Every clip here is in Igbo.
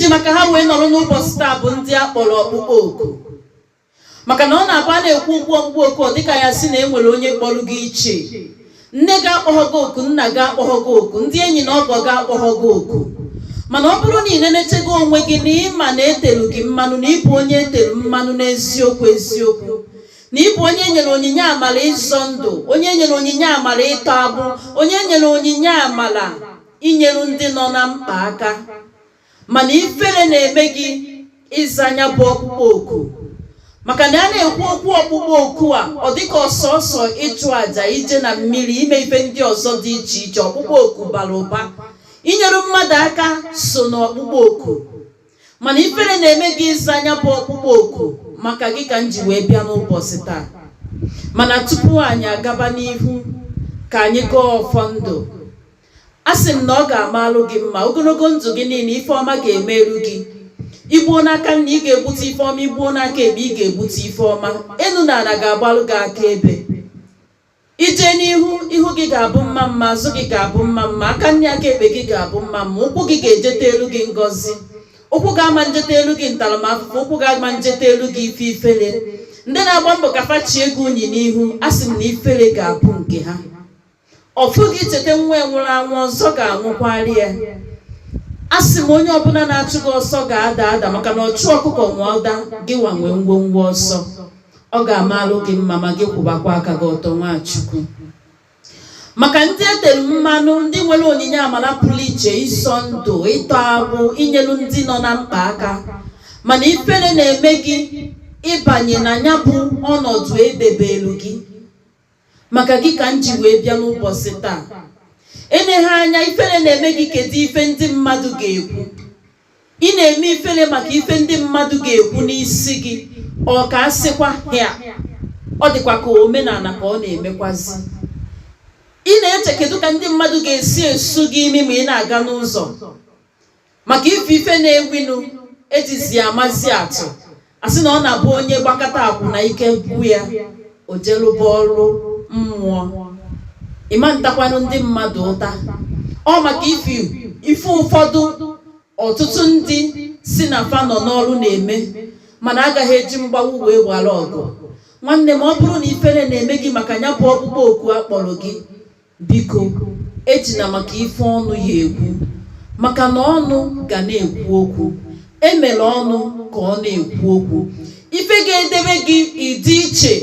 maka ha wee nọrọ n'ụbọchị taa bụ ndị a kpọrọ ọkpụkpọ oku. Maka na ọ na-abụ a na-ekwu okwu ọkpụkpọ oku, ọ dịka ya sị na e nwere onye kpọrọ gị iche. Nne gị akpọghọ gị oku, nna gị akpọghọ gị oku, ndị enyi na ọgọ gị akpọghọ gị oku. Mana ọ bụrụ na ị nenechego onwe gị na ịma na eteru gị mmanụ, na ịbụ onye eteru mmanụ n'eziokwu eziokwu, na ịbụ onye nyere onyinye amara ịzọ ndụ, onye nyere onyinye amara ịtọ agbụ, onye nyere onyinye amara inyere ndị nọ na mkpa aka, mana ifere na-eme gị ịza nya bụ ọkpụkpọ oku. Maka na a na-ekwu okwu ọkpụkpọ oku a, ọ dịka ọsọsọ ịchụ àjà, ije na mmiri, ime ife ndị ọzọ dị iche iche. Ọkpụkpọ oku bara ụba, inyere mmadụ aka so n'ọkpụkpọ oku, mana ifere na-eme gị ịza anya bụ ọkpụkpọ oku. Maka gị ka m ji wee bịa n'ụbọchị taa. Mana tupu anyị agaba n'ihu, ka anyị gọọ ọfọ ndụ. A sị m na ọ ga-amalụ gị mma ogologo ndụ gị niile. Ife ọma ga-emeru gị. Igbuo n'aka nna, ị ga-egbute ife ọma. Igbuo n'aka ekpe, ị ga-egbute ife ọma. Enu na ala ga-agbalụ gị aka ebe ije n'ihu. Ihu gị ga-abụ mma mma, azụ gị ga-abụ mma mma, aka nri, aka ekpe gị ga-abụ mma mma. Ụkwụ gị ga-ejete elu gị ngọzi, ụkwụ ga-ama njeta elu gị ntaramahụhụ, ụkwụ ga-ama njeta elu gị ife ifere. Ndị na-agba mbọ ka fachie gị unyi n'ihu, a sị m na ifere ga-abụ nke ha. Ọfụ gị cheta nwa nwụrụ anwụ ọzọ ga-anwụkwari ya. A sị m, onye ọbụla na-achụ gị ọsọ ga-ada ada, maka na ọchụ ọkụkọ nwe ọda gị nwa nwee ngwongwo ọsọ. Ọ ga-amalụ gị mma ma gị kwụbakwa aka gị ọtọ. Nwachukwu, maka ndị etere mmanụ, ndị nwere onyinye amara pụrụ iche ịsọ ndụ, ịtọ agbụ, inyelu ndị nọ na mkpa aka, mana ifere na-eme gị ịbanye na ya bụ ọnọdụ edebelu gị, maka gị ka m ji wee bịa n'ụbọchị taa. Eneghe anya, ifere na-eme gị. Kedu ife ndị mmadụ ga-ekwu? Ị na-eme ifere maka ife ndị mmadụ ga-ekwu n'isi gị. Ọ ka asịkwa ya, ọ dịkwa ka omenala ka ọ na-emekwazi. Ị na-eche kedu ka ndị mmadụ ga-esi esu gị imi ma ị na-aga n'ụzọ, maka ife ife na-ewinu ejizi amazi atụ. Asị na ọ na-abụ onye gbakọta akwụna ike gwụ ya, o jelụba ọrụ mmụọ. Ịma ntakwanụ ndị mmadụ ụta ọ maka ife ife ụfọdụ ọtụtụ ndị si na fa nọ n'ọrụ na-eme, mana agaghị eji mgbawu wee gbara ọgụ. Nwanne m, ọ bụrụ na ifere na-eme gị maka ya bụ ọkpụkpọ oku a kpọrọ gị, biko ejina maka ife ọnụ ya ekwu, maka na ọnụ ga na-ekwu okwu. Emere ọnụ ka ọ na-ekwu okwu. Ife ga-edebe gị ịdị iche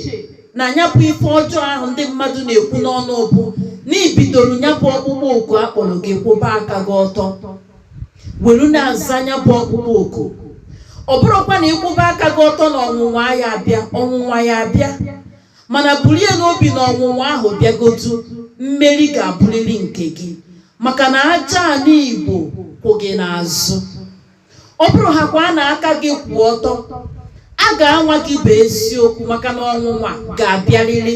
na ya bụ ife ọjọọ ahụ ndị mmadụ na-ekwu n'ọnụ bụ na ibidoro ya bụ ọkpụkpọ oku a kpọrọ gị, kwụba aka gị ọtọ, welu na-aza ya bụ ọkpụkpọ oku. Ọ bụrụkwa na ịkwụba aka gị ọtọ na ọnwụnwa ya abịa, ọnwụnwa ya abịa, mana bulie n'obi na ọnwụnwa ahụ bịagotu, mmeri ga-abụrịrị nke gị, maka na aja ala Igbo kwụ gị n'azụ. Ọ bụrụ ha kwa na aka gị kwụ ọtọ, a ga-anwa gị bụ eziokwu, maka na ọnwụnwa ga-abịarịrị.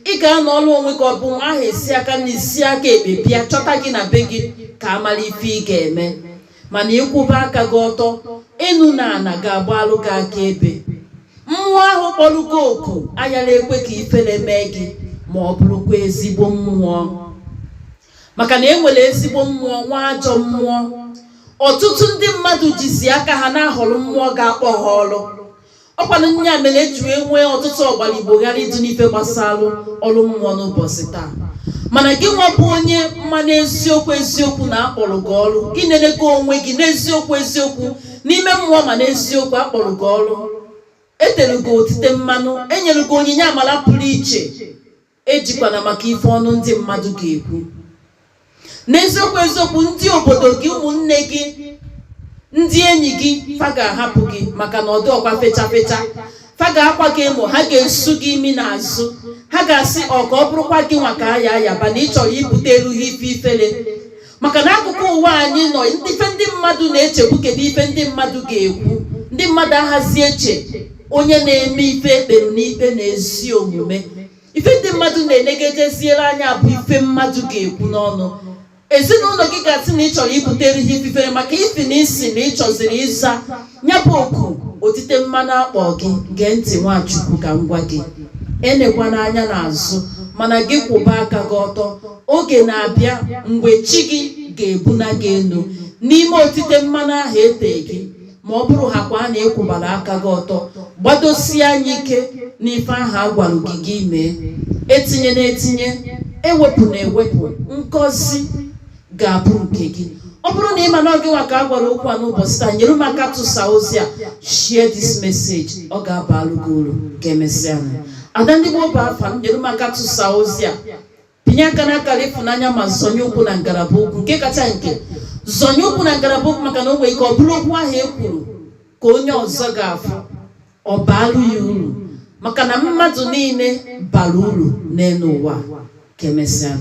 Ị ga-anọ ọrụ onwe gị, ọ bụ nwa ahụ esi aka na isi aka ekpe bịa chọta gị na be gị ka amara ife ị ga-eme. Mana ịkwụba aka gị ọtọ, enu na ana ga-agbalụ gị aka ebe. Mmụọ ahụ kpọrọ gị oku ayara ekwe ka ifere mee gị, ma ọ bụrụkwa ezigbo mmụọ, maka na e nwere ezigbo mmụọ, nwa ajọ mmụọ. Ọtụtụ ndị mmadụ jizi aka ha na-ahọrọ mmụọ ga-akpọ ha ọrụ. Ọkwanụ nya mere eji wee nwee ọtụtụ ọgbara Igbo ghara ịdị n'ife gbasara ọrụ mmụọ n'ụbọchị taa. Mana gị nwa bụ onye mma n'eziokwu eziokwu na akpọrọ gị ọrụ, inelego onwe gị n'eziokwu eziokwu n'ime mmụọ, ma n'eziokwu akpọrọ gị ọrụ, etere gị otite mmanụ, enyere gị onyinye amara pụrụ iche, ejikwana maka ife ọnụ ndị mmadụ ga-ekwu. N'eziokwu eziokwu, ndị obodo gị, ụmụnne gị, ndị enyi gị, fa ga-ahapụ gị, maka na ọdụ ọkwa fecha fecha. Fa ga-akwa gị emo, ha ga-esu gị imi n'azụ, ha ga-asị ọ ka ọ bụrụkwa gị nwa ka aya ayaba na ị chọrọ ibute erughị ife ifere. Maka na akụkụ ụwa anyị nọ, ife ndị mmadụ na-echegbu, kedu ife ndị mmadụ ga-ekwu? Ndị mmadụ ahazi eche onye na-eme ife ekpere n'ikpe na ezi omume. Ife ndị mmadụ na-enegejeziere anya bụ ife mmadụ ga-ekwu n'ọnụ. Ezinụlọ gị ga-asị na ị chọrọ ibutere ihe ififere, maka ifi na isi na ị chọziri ịza ya bụ oku otite mmanụ akpọ gị. Gee ntị, Nwachukwu, ka m gwa gị, enekwana anya n'azụ, mana gị kwụba aka gị ọtọ. Oge na-abịa mgbe chi gị ga-ebuna gị elu n'ime otite mmanụ ahụ ete gị. Ma ọ bụrụ ha kwa na ịkwụbara aka gị ọtọ, gbadosie anya ike n'ife ahụ a gwara gị gị mee, etinye na etinye, ewepụ na ewepụ, ngọzi ga-abụ nke gị. Ọ bụrụ na ị ma na ọ gịnwa ka a gwara okwu a n'ụbọchị taa, nyere m aka tụsa ozi a. Share this message, ọ ga-abalụ gị uru. Ka emesịa. Ada ndị gboo bụ afa m. Nyere m aka tụsa ozi a, pinye aka n'akara ịfụnanya, ma zọnye ụkwụ na ngalaba okwu nke kacha nke. Zọnye ụkwụ na ngalaba okwu, maka na o nwere ike ọ bụrụ okwu ahụ e kwuru ka onye ọzọ ga-afụ, ọ baalụ ya uru, maka na mmadụ niile bara uru n'elu ụwa. Ka emesịa.